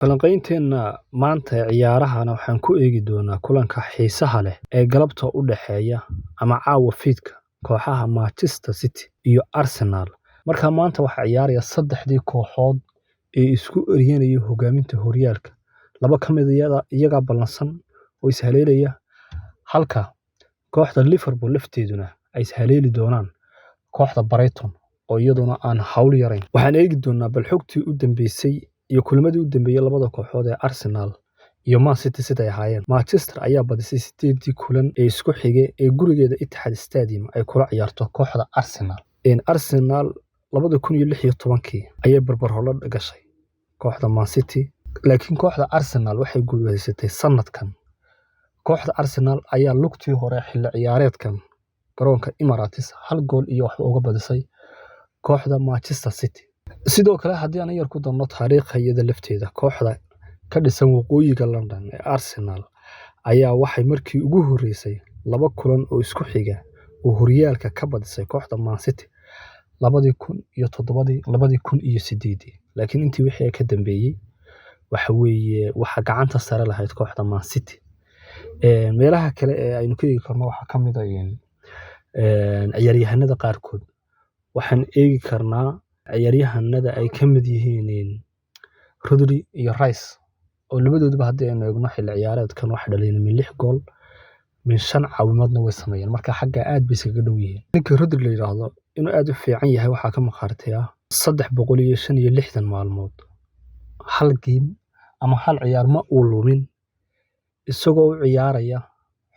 Falanqaynteena maanta ee ciyaarahana waxaan ku eegi doonaa kulanka xiisaha leh ee galabta u dhexeeya ama caawa fiidka kooxaha Manchester City iyo Arsenal. Marka maanta waxaa ciyaaraya saddexdii kooxood ee isku eryanaya hogaaminta horyaalka. Laba ka mid iyagaa ballansan oo is haleelaya, halka kooxda Liverpool lafteeduna ay is haleeli doonaan kooxda Brighton oo iyaduna aan hawl yarayn. Waxaan eegi doonaa bal xogtii u dambeysay iyo kulamadii u dambeeyay labada kooxood ee Arsenal iyo Man City siday ahaayeen. Manchester ayaa badisay 8dii kulan ee isku xigay ee gurigeeda Etihad Stadium ay kula ciyaarto kooxda Arsenal. Arsenal 2016kii ayay barbar holo gashay kooxda Man City, laakiin kooxda Arsenal waxay guuleysatay sanadkan. Kooxda Arsenal ayaa lugtii hore xilli ciyaareedkan garoonka Emirates hal gool iyo waxba uga badisay kooxda Manchester City. Sidoo kale haddii aan yar ku darno taariikhda iyada lafteeda, kooxda ka dhisan waqooyiga London ee Arsenal ayaa waxay markii ugu horeysay laba kulan oo isku xiga oo horyaalka ka badisay kooxda Man City 2007, 2008. Laakiin intii wixii ka dambeeyay waxa weeye waxa gacanta sare lahayd kooxda Man City. Meelaha kale ee aynu ka eegi karno waxaa ka mid ah ciyaaryahanada qaarkood. Waxaan eegi karnaa ciyaaryahanada ay ka mid yihiin Rodri iyo Rice oo labadooduba haddii aynu eegno xilli ciyaareedkan waxay dhaliyeen min 6 gool, min 5 caawimaadna way sameeyeen. Marka xagga aad bay iskaga dhow yihiin. Ninka Rodri la yiraahdo inuu aad u fiican yahay waxaa ka maqaartaya 365 maalmood. Hal game ama hal ciyaar ma uu lumin isagoo u ciyaaraya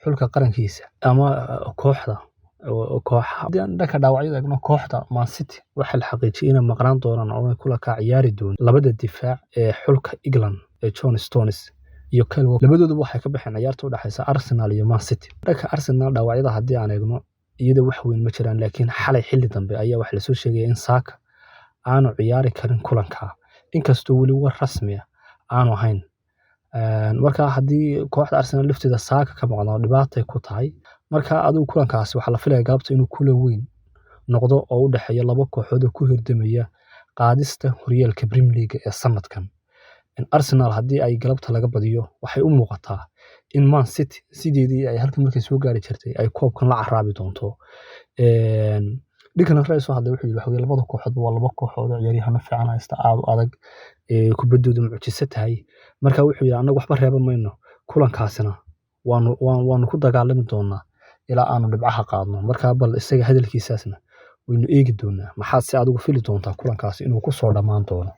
xulka qarankiisa ama kooxda kooxaha. Haddii aan dhanka dhaawacyada eegno, kooxda Man City waxaa la xaqiijiyay inay maqnaan doonaan oo kula ka ciyaari doonin labada difaac ee xulka England ee John Stones iyo Kyle Walker. Labadooduba waxay ka baxeen ciyaarta u dhaxaysa Arsenal iyo Man City. Dhanka Arsenal dhaawacyada haddii aan eegno, iyada wax weyn ma jiraan, laakiin xalay xilli dambe ayaa waxaa lasoo sheegaya in Saka aanu ciyaari karin kulanka, inkastoo weli war rasmi ah aanu ahayn. Marka haddii kooxda Arsenal lafteeda Saka ka maqnaa dhibaatay ku tahay. Marka adigu kulankaasi waxaa la filayaa galabta inuu kulan weyn noqdo oo u dhexeeya laba kooxood oo ku hirdamaya qaadista horyaalka Premier League ee sanadkan. Arsenal haddii ay galabta laga badiyo waxay u muuqataa in Man City sideedii ay halkan markay soo gaari jirtay ay koobkan la caraabi doonto. Declan Rice oo hadlay wuxuu yiri waxa weeye labada kooxood waa laba kooxood oo ciyaaryahano fiican haysta, aad u adag, kubaddoodu mucjiso tahay. Marka wuxuu yiri annagu waxba reeban mayno, kulankaasina waanu ku dagaalami doonaa ilaa aanu dhibcaha qaadno. Marka bal isaga hadalkiisaasna waynu eegi doonaa. Maxaad si adigu fili doontaa kulankaasi inuu ku soo dhammaan doono?